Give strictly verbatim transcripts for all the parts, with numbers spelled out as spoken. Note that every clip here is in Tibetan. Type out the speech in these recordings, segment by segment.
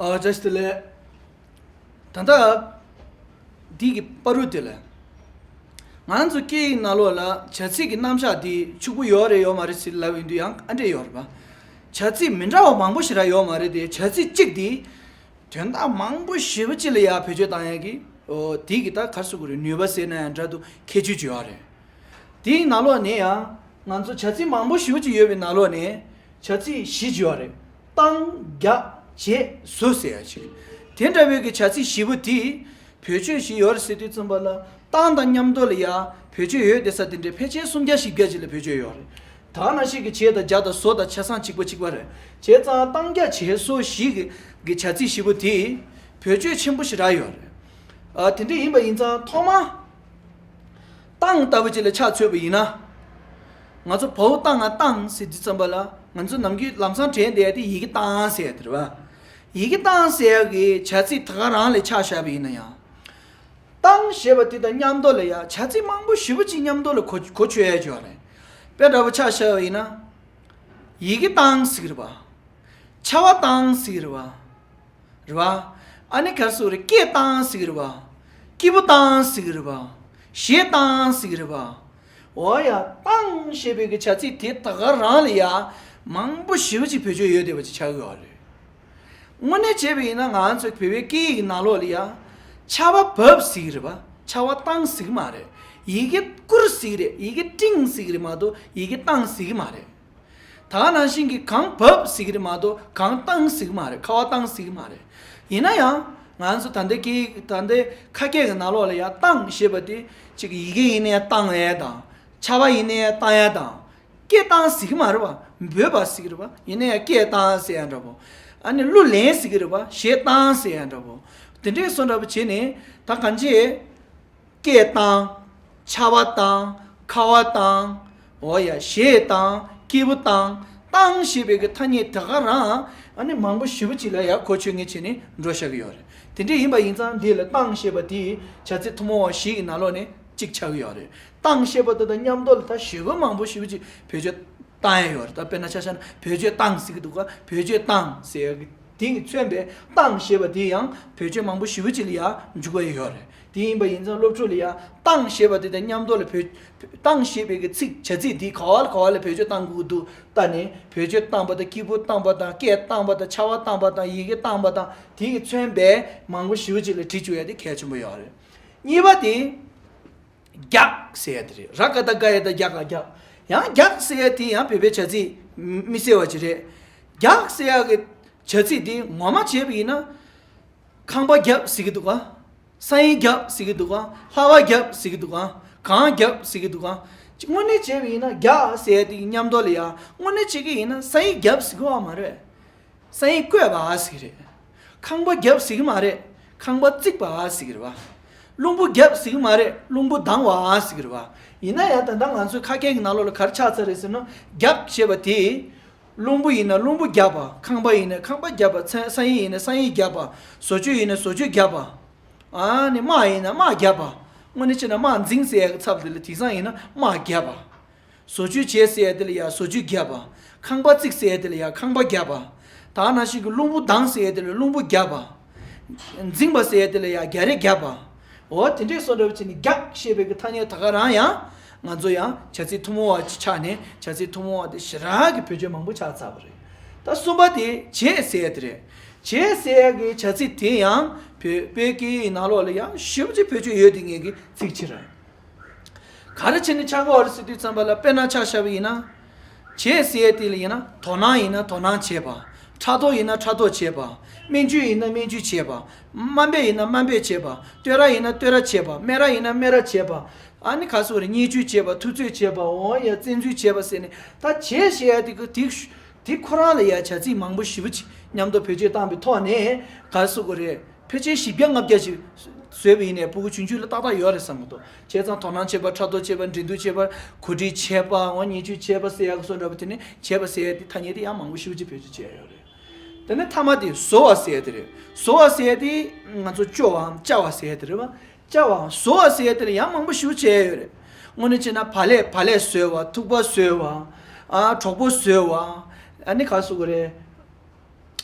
ཨ། བཀྲ་ཤིས་བདེ་ལེགས། ད་ལྟ་འདི་གི་བར་དུ་དེ་ལ། ང་ཚོ་སྐད་ཡིག་ནང་ལོགས་ལ་བྱ་ཚིག་གི་རྣམ་གཞག་འདི་ཕྱུག་པོ་ཡོད་རེད་ཡོད་མ་རེད་ཟེར་ལབ་ཡོང་དུས་ཡང་ཨ་འདྲས་ཡོད་རེད་པ། བྱ་ཚིག་མི་འདྲ་བ་མང་པོ་ཞེ་དྲག་ཡོད་མ་རེད་དེ། བྱ་ཚིག་གཅིག་འདི་དོན་དག་མང་པོ་ཞེ་པོ་ཅིག་ལ་ཡང་བེད་སྤྱོད་བཏང་ཡག་གི། ཨོ། དེ་གི་ད་ག་རེ་ཟེར་དགོས་རེད། ནུས་པ་ཟེར་ན་ཡང་འདྲ་འདུག་ཁྱད་ཆོས་ཅིག་ཡོད་རེད། དེའི་ནང་ལོགས་ནས་ཡང་ང་ཚོ་བྱ་ཚིག་མང་པོ་ཞེ་པོ་ཅིག་ཡོད་པའི་ནང་ལོགས་ནས་བྱ་ཚིག་བཞི་ཅིག་ཡོད་རེད། བཏང་། རྒྱག་བྱེད། བཟོ་ཟེར་ཡག་ཅིག་དེ་འདྲ་བའི་གི་བྱ་ཚིག་བཞི་པོ་དེ་བེད་སྤྱོད་བཞི་ཡོད་རེད་ཟེར་དུས་ཙམ་པ་ལ། བཏང་དང་མཉམ་དུ་ལ་ཡང་བེད་སྤྱོད་ཡོད་བསྡད་ས་དེ་འདྲའི་ཕལ་ཆེར་སུམ་བརྒྱ་བཞི་བརྒྱ་ཅིག་ལ་བེད་སྤྱོད་ཡོད་རེད། ད་ནང་བཞིན་གྱི་བྱེད་དང་རྒྱག་དང་བཟོ་དང་ཆ་ཚང་གཅིག་པ་གཅིག་པ་རེད། བྱས་ཙང་བཏང་རྒྱག་བྱེད་བཟོ་བཞི་གི་གི་བྱ་ཚིག་བཞི་པོ་དེ་བེད་སྤྱོད་ཆེན་པོ་ཞེ་དྲག་ཡོད་རེད། ཨ། དེ་འདྲ་ཡིན་པ་ཡིན་ཙང་ཐོག་མ་བཏང་ལྟ་བུ་ཅིག་ལ་ཆ་མཚོན་པ་ཡིན་ན། ང་ཚོ་བའོ་བཏང་ང་བཏང་ཟེར་དུས་ཙམ་པ་ལ། ང་ཚོ་ནམ་རྒྱུན་ལམ་སང་དྲན་བསྡད་ཡག་དེ་ཡི་གེ་བཏང་ཟེར་ཡག་དེ་རེད་པ། ཡི་གེ་བཏང་ཟེར་ཡག་གི་བྱ་ཚིག་ད་ག་རང་ལ་ཆ་བཞག་པ་ཡིན་ན་ཡང་། བཏང་ཞེས་པ་དེ་དང་མཉམ་དུ་ལ་ཡང་བྱ་ཚིག་མང་པོ་ཞེ་པོ་ཅིག་མཉམ་དུ་ལ་གོ་གོ་ཆོད་ཡག་ཅིག་ཡོད་རེད། དཔེ་འདྲ་པོ་ཆ་བཞག་པ་ཡིན་ན། ཡི་གེ་བཏང་ཟེར་གི་རེད་པ། ཆར་པ་བཏང་ཟེར་གི་རེད་པ། རེད་པ། ཨ་ནི་ག་རེ་ཟེར་དགོས་རེད། སྐད་བཏང་ཟེར་གི་རེད་པ། སྐྱིད་པོ་བཏང་ཟེར་གི་རེད་པ། གཞས་བཏང་ཟེར་གི་རེད་པ། འོ་ཡ། བཏང་ཞེས་པའི་གི་བྱ་ཚིག་དེ་ད་ག་རང་ལ་ཡ་མང་པོ་ཞེ་པོ་ཅིག་བེད་སྤྱོད་ཡོད་བསྡད་པ་ཅིག་ཆགས་ཀྱི་ཡོད་རེད། དངོས་གནས་བྱས་པ་ཡིན་ན་ང་ཚོ་བོད་པའི་སྐད་ཡིག་ནང་ལོགས་ལ་ཡ། ཆར་པ་བབས་ཟེར་གི་རེད་པ། ཆར་པ་བཏང་ཟེར་གི་མ་རེད། ཡི་གེ་བསྐུར་ཟེར་གི་རེད། ཡི་གེ་སྤྲིངས་ཟེར་གི་རེད་མ་གཏོགས་ཡི་གེ་བཏང་ཟེར་གི་མ་རེད། ད་ག་ནང་བཞིན་གྱི་གངས་བབས་ཟེར་གི་རེད་མ་གཏོགས་གངས་བཏང་ཟེར་གི་མ་རེད། ཁ་བ་བཏང་ཟེར་གི་མ་རེད། ཡིན་ན་ཡང་ང་ཚོ་ད་ལྟའི་སྐད་ཡིག་ད་ལྟའི་ཁ་སྐད་ཀྱི་ནང་ལོགས་ལ་ཡ་བཏང་ཞེས་པ་དེ་གཅིག་ཡི་གེ་ཡིན་ན་ཡང་བཏང་ཡ་དང་། ཆར་པ་ཡིན་ན་ཡང་བཏང་ཡ་དང་། སྐད་བཏང་ཟེར་གི་མ་རེད་པ། འབོད་པ་ཟེར་གི་རེད་པ། ཡིན་ན་ཡང་སྐད་བཏང་ཟེར་ཡ་འདྲ་པོ། ཨ་ནི་གླུ་ལེན་ཟེར་གི་རེད་པ། གཞས་བཏང་ཟེར་ཡ་འདྲ་པོ། དེ་འདྲས་སོང་འདྲ་པོ་བྱས་ནས་ད་གང་ཅི། སྐད་བཏང་། ཆར་པ་བཏང་། ཁ་བ་བཏང་། འོ་ཡ། གཞས་བཏང་། སྐྱིད་པོ་བཏང་། བཏང་ཞེས་པའི་གི་ཐ་སྙད་ད་ག་རང་ཨ་ནི་མང་པོ་ཞེ་པོ་ཅིག་ལ་ཡ་གོ་ཆོད་མཁན་བྱས་ནས་འགྲོ་བཞག་གི་ཡོད་རེད། དེ་འདྲས་ཡིན་པ་ཡིན་ཙང་འདི་ལ་བཏང་ཞེས་པ་དེ་བྱ་ཚིག་ཐུན་མོང་བ་བཞི་ཡི་ནང་ལོགས་ནས་གཅིག་ཆགས་ཀྱི་ཡོད་རེད། བཏང་ཞེས་པ་དེ་དང་མཉམ་དུ་ལ་ད་ཞེ་པོ་མང་པོ་ཞེ་པོ་ཅིག་བེད་སྤྱོད་བཏང་ཡ་ཡོད་རེད། ད་དཔེར་ན་ཆ་བཞག་ན་བེད་སྤྱོད་བཏང་ཟེར་གི་འདུག་ག་བེད་སྤྱོད་བཏང་ཟེར་ཡ་གི་དེ་གི་མཚོན་པའི་བཏང་ཞེས་པ་དེ་ཡང་བེད་སྤྱོད་མང་པོ་ཞེ་པོ་ཅིག་ལ་ཡ་འཇུག་པ་ཡོད་རེད། དེ་ཡིན་པ་ཡིན་ཙང་སློབ་ཕྲུག་ལ་ཡ་བཏང་ཞེས་པ་དེ་དང་མཉམ་དུ་ལ་བེད་བཏང་ཞེས་པའི་གི་ཚིག་བྱ་ཚིག་དེ་ག་བ་ལ་ག་བ་ལ་བེད་སྤྱོད་བཏང་དགོས་འདུག་ལྟ་ནས་བེད་སྤྱོད་བཏང་པ་དང་། སྐྱིད་པོ་བཏང་པ་དང་། སྐད་བཏང་པ་དང་། ཆར་པ་བཏང་པ་དང་། ཡི་གེ་བཏང་པ་དང་། དེ་གི་མཚོན་པའི་མང་པོ་ཞེ་པོ་ཅིག་ལ་བྲིས་བཅུག་ཡ་དེ་གལ་ཆེན་པོ་ཡོད་རེད། གཉིས་པ་དེ། རྒྱག་ཟེར་ཡ་དེ་རེད། ར་ག་བཏགས་རྒ་ཡ་བཏགས་རྒྱ་ག་རྒྱག་ཡང་རྒྱག་ཟེར་ཡ་དེ་ཡང་བོད་པའི་བྱ་ཚིག་མི་གསལ་བ་ཅིག་རེད། རྒྱག་ཟེར་ཡ་གི་བྱ་ཚིག་དེ་ངོ་མ་བྱས་པ་ཡིན་ན། ཁང་པ་བརྒྱབ་ཟེར་གི་འདུག་ག་སང་ཉིན་བརྒྱབ་ཟེར་གི་འདུག་ག་ལྷག་པ་བརྒྱབ་ཟེར་གི་འདུག་ག་གངས་བརྒྱབ་ཟེར་གི་འདུག་ག་དངོས་གནས་བྱས་པ་ཡིན་ན་རྒྱག་ཟེར་ཡ་དེ་གི་མཉམ་དུ་ལ་ཡ་དངོས་གནས་བྱེད་ཀྱི་ཡིན་ན་སང་ཉིན་བརྒྱབ་ཟེར་གི་ཡོད་མ་རེད། སང་ཉིན་བརྐོས་པ་ཟེར་གི་རེད། ཁང་པ་བརྒྱབ་ཟེར་གི་མ་རེད། ཁང་པ་བརྩིགས་པ་ཟེར་གི་རེད་པ། རླུང་བུ་བརྒྱབ་ཟེར་གི་མ་རེད། རླུང་བུ་ལྡང་བ་ཟེར་གི་རེད་པ། ཡིན་ན་ཡང་ད་ལྟ་ང་ཚོའི་ཁ་སྐད་ཀྱི་ནང་ལོགས་ལ་ག་རེ་ཆགས་ཚར་རེད་ཟེར་ན། རྒྱག་ཅེས་པ་དེ། རླུང་བུ་ཡིན་ན་རླུང་བུ་བརྒྱབ་པ། ཁང་པ་ཡིན་ན་ཁང་པ་བརྒྱབ་པ། ཚ་སང་ཉིན་ཡིན་ན་སང་ཉིན་བརྒྱབ་པ། བཟོ་བཅོས་ཡིན་ན་བཟོ་བཅོས་བརྒྱབ་པ། ཨ་ནི་དམག་ཡིན་ན་དམག་བརྒྱབ་པ། དངོས་གནས་བྱས་ན་དམག་འཛིང་ཟེར་ཡ་གི་ཚབ་དེ་ལ་དེང་སང་ཡིན་ན་དམག་བརྒྱབ་པ། བཟོ་བཅོས་བྱས་ཟེར་ཡ་དེ་ལ་ཡ་བཟོ་བཅོས་བརྒྱབ་པ། ཁང་པ་བརྩིགས་ཟེར་ཡ་དེ་ལ་ཡ་ཁང་པ་བརྒྱབ་པ། ད་ནང་བཞིན་གྱི་རླུང་བུ་ལྡང་ཟེར་ཡ་དེ་ལ་རླུང་བུ་བརྒྱབ་པ། འཛིང་བ་ཟེར་ཡ་དེ་ལ་ཡ་རྒྱག་རེས་བརྒྱབ་པ། འོ་དེ་འདྲས་སོང་འདྲ་བོ་བྱས་ནས་རྒྱག་ཞེས་པའི་གི་ཐ་སྙད་ད་ག་རང་ཡང་ང་ཚོ་ཡང་བྱ་ཚིག་ཐུན་མོང་བ་ཆགས་ནས་བྱ་ཚིག་ཐུན་མོང་བ་དེ་ཞེ་དྲག་གི་བེད་སྤྱོད་མང་པོ་ཆགས་ཚར་བ་རེད། ད་གསུམ་པ་དེ་བྱེད་ཟེར་ཡ་དེ་རེད། བྱེད་ཟེར་ཡ་གི་བྱ་ཚིག་དེ་ཡང་བོད་བོད་སྐད་ཡིག་ནང་ལོགས་ལ་ཡང་ཞེ་པོ་ཅིག་བེད་སྤྱོད་ཡོད་དེ་ངེས་ཀྱི་ཚིག་ཅིག་རེད། ག་རེ་བྱས་ནས་ཆགས་ཀྱི་ཡོད་རེད་ཟེར་དུས་ཙམ་པ་ལ་དཔེར་ན་ཆ་བཞག་པ་ཡིན་ན། བྱེད་ཟེར་ཡ་དེ་ལ་ཡིན་ན་དོ་སྣང་ཡིན་ན་དོ་སྣང་བྱེད་པ། ཕྲག་དོག་ཡིན་ན་ཕྲག་དོག་བྱེད་པ། སྨན་བཅོས་ཡིན་ན་སྨན་བཅོས་བྱེད་པ། དམའ་འབེབས་ཡིན་ན་དམའ་འབེབས་བྱེད་པ། བསྟོད་ར་ཡིན་ན་བསྟོད་ར་བྱེད་པ། སྨད་ར་ཡིན་ན་སྨད་ར་བྱེད་པ། ཨ་ནི་ག་སོགས་རེད། བརྙས་བཅོས་བྱེད་པ། ཐུབ་ཚོད་བྱེད་པ། འོ་ཡ་བཙན་འཛུལ་བྱེད་པ་ཟེར་ནས་ད་བྱེད་ཟེར་ཡ་དེ་གི་དེ་དེ་ཁོ་རང་ལ་ཡ་བྱ་ཚིག་མང་པོ་ཞེ་པོ་ཅིག་མཉམ་དུ་བེད་སྤྱོད་བཏང་པའི་ཐོག་ནས་ག་སོགས་རེད། ཕལ་ཆེར་བཞི་བརྒྱ་ལྔ་བརྒྱ་ཞིག་བཟོས་པ་ཡིན་ནའི་ཕྲུ་གུ་ཆུང་ཆུང་ལ་ཏག་ཏག་ཡོད་རེད་བསམ་གི་འདུག་བྱས་ཙང་དོ་སྣང་བྱེད་པ། ཕྲག་དོག་བྱེད་པ། འགྲན་བསྡུར་བྱེད་པ། གོ་སྒྲིག་བྱེད་པ། འོ་བརྙས་བཅོས་བྱེད་པ་ཟེར་ཡག་གི་སོགས་འདྲ་པོ་དེ་ནི་བྱེད་པ་ཟེར་ཡག་དེ་ཐ་སྙད་དེ་ཡང་མང་པོ་ཞེ་པོ་ཅིག་བེད་སྤྱོད་བྱས་ཡོད་རེད། དེ་ནས་མཐའ་མ་དེ་བཟོ་བ་ཟེར་ཡག་དེ་རེད། བཟོ་བ་ཟེར་ཡག་དེ་ང་ཚོ་སྐྱོ་བའམ་སྐྱ་བ་ཟེར་ཡག་དེ་རེད་བ། སྐྱ་བའམ་བཟོ་བ་ཟེར་ཡག་དེ་ལ་ཡང་མང་པོ་ཞེ་པོ་བྱས་ཡོད་རེད། དངོས་གནས་བྱས་ན་བག་ལེབ་བག་ལེབ་བཟོས་པ། ཐུག་པ་བཟོས་པ། ཨ་གྲོགས་པོ་བཟོས་པ། ཨ་ནི་ག་སོགས་རེད།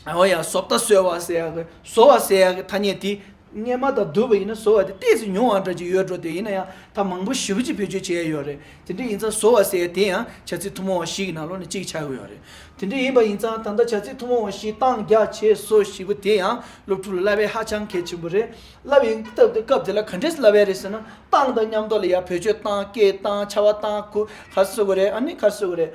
འོ་ཡ་བཟོ་ལྟ་བཟོ་བ་ཟེར་ཡག་གི་བཟོ་བ་ཟེར་ཡག་གི་ཐ་སྙད་དེ་སྔས་མ་དང་བསྡུར་བ་ཡིན་ན་བཟོ་བ་དེ་ཏོག་ཙམ་ཉུང་བ་འདྲ་ཅིག་ཡོད་འགྲོ། དེ་ཡིན་ན་ཡང་ད་མང་པོ་ཞེ་པོ་ཅིག་བེད་སྤྱོད་བྱས་ཡོད་རེད། དེ་འདྲ་ཡིན་ཙང་བཟོ་བ་ཟེར་ཡག་དེ་ཡང་བྱ་ཚིག་ཐུན་མོང་བ་བཞི་གི་ནང་ལོགས་ནས་གཅིག་ཆགས་ཀྱི་ཡོད་རེད། དེ་འདྲ་ཡིན་པ་ཡིན་ཙང་ད་ལྟ་བྱ་ཚིག་ཐུན་མོང་བ་བཞི་བཏང་རྒྱག་བྱས་བཟོ་ཞེ་པོ་དེ་ཡང་སློབ་ཕྲུག་ལ་བསླབ་པའི་ཧ་ཅང་གལ་ཆེན་པོ་རེད། བསླབ་པའི་སྐབས་དེ་སྐབས་དེ་ལ་ག་འདྲས་བསླབ་ཡག་རེད་ཟེར་ན། བཏང་དང་མཉམ་དུ་ལ་ཡ་བེད་སྤྱོད་བཏང་། སྐད་བཏང་། ཆར་པ་བཏང་། གུར་ག་རེ་ཟེར་དགོས་རེད། ཨ་ནི་ག་རེ་ཟེར་དགོས་རེད།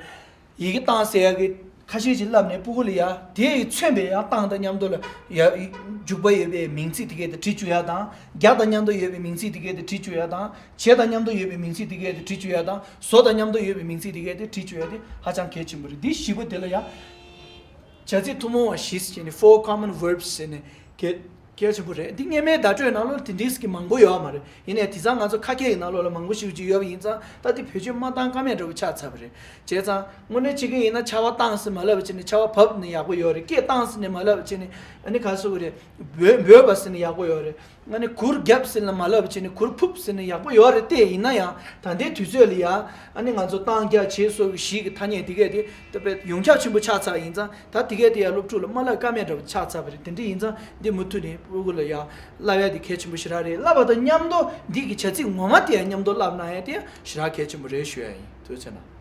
ཡི་གེ་བཏང་ཟེར་ཡག་གི་ཁ་ཤས་ཅིག་བསླབ་ནས་སྤུ་གུ་ལ་ཡ་དེ་ཡི་མཚོན་པའི་ཡང་བཏང་དང་མཉམ་དུ་ལ་ཡ་འཇུག་པ་ཡོད་པའི་མིང་ཚིག་དེ་གས་དེ་བྲིས་བཅུག་ཡག་དང་། རྒྱག་དང་མཉམ་དུ་ཡོད་པའི་མིང་ཚིག་དེ་གས་དེ་བྲིས་བཅུག་ཡག་དང་། བྱས་དང་མཉམ་དུ་ཡོད་པའི་མིང་ཚིག་དེ་གས་དེ་བྲིས་བཅུག་ཡག་དང་། བཟོ་དང་མཉམ་དུ་ཡོད་པའི་མིང་ཚིག་དེ་གས་དེ་བྲིས་བཅུག་ཡག་དེ་ཧ་ཅང་གལ་ཆེན་པོ་རེད། འདི་བཞི་པོ་དེ་ལ་ཡ་བྱ་ཚིག་ཐུན་མོང་བ་བཞི་ཟེར་ནས། Four common verbs ཟེར་ནས་གལ་གལ་ཆེན་པོ་རེད། འདི་སྔས་མའི་བརྡ་སྤྲོད་ནང་ལོགས་དེ་འདྲས་ཀྱི་མང་པོ་ཡོད་མ་རེད། ཡིན་ནའི་དེང་སང་ང་ཚོ་ཁ་སྐད་ཀྱི་ནང་ལོགས་ལ་མང་པོ་ཞིག་ཅིག་ཡོད་པ་ཡིན་ཙང་། ད་དེ་བེད་སྤྱོད་མ་བཏང་ཀ་མེད་འདྲ་པོ་ཆགས་ཚར་བ་རེད། བྱས་ཙང་དངོས་གནས་བྱེད་ཀྱི་ཡིན་ན་ཆར་པ་བཏང་ཟེར་མ་ལབ་པ་བྱས་ནས་ཆར་པ་བབས་ནས་ཡག་པོ་ཡོད་རེད། སྐད་བཏང་ཟེར་ནས་མ་ལབ་པ་བྱས་ནས་ཨ་ནི་ག་རེ་ཟེར་དགོས་རེད། འབོད་འབོད་པ་ཟེར་ནས་ཡག་པོ་ཡོད་རེད། ཨ་ནི་གུར་བརྒྱབ་ཟེར་ནས་མ་ལབ་པ་བྱས་ནས་གུར་ཕུབ་ཟེར་ནས་ཡག་པོ་ཡོད་རེད། དེ་ཡིན་ན་ཡང་ད་ལྟའི་དུས་ཚོད་ལ་ཡ་ཨ་ནི་ང་ཚོ་བཏང་རྒྱག་བྱས་སོགས་ཀྱི་གཞི་གི་ཐ་སྙད་དེ་གས་དེ་ད་དཔེ་ཡོངས་ཁྱབ་ཆེན་པོ་ཆགས་ཚར་ཡིན་ཙང་། ད་དེ་གས་དེ་ཡང་སློབ་ཕྲུག་ལ་མ་བསླབ་ཀ་མེད་འདྲ་པོ་ཆགས་ཚར་བ་རེད། དེ་འདྲ་ཡིན་ཙང་འདི་མུ་མཐུད་ནས་སྤུ་གུ་ལ་ཡང་བསླབ་ཡ་དེ་གལ་ཆེན་པོ་ཞེ་དྲག་རེད། བསླབ་པ་དང་མཉམ་དུ་འདི་གི་བྱ་ཚིག་ངོ་མ་དེ་ཡང་མཉམ་དུ་བསླབ་གནང་ཡ་དེ་ཡང་ཞེ་དྲག་གལ་ཆེན་པོ་རེད་ཞུ་ཡ་ཡིན། ཐུགས་རྗེ་གནང་།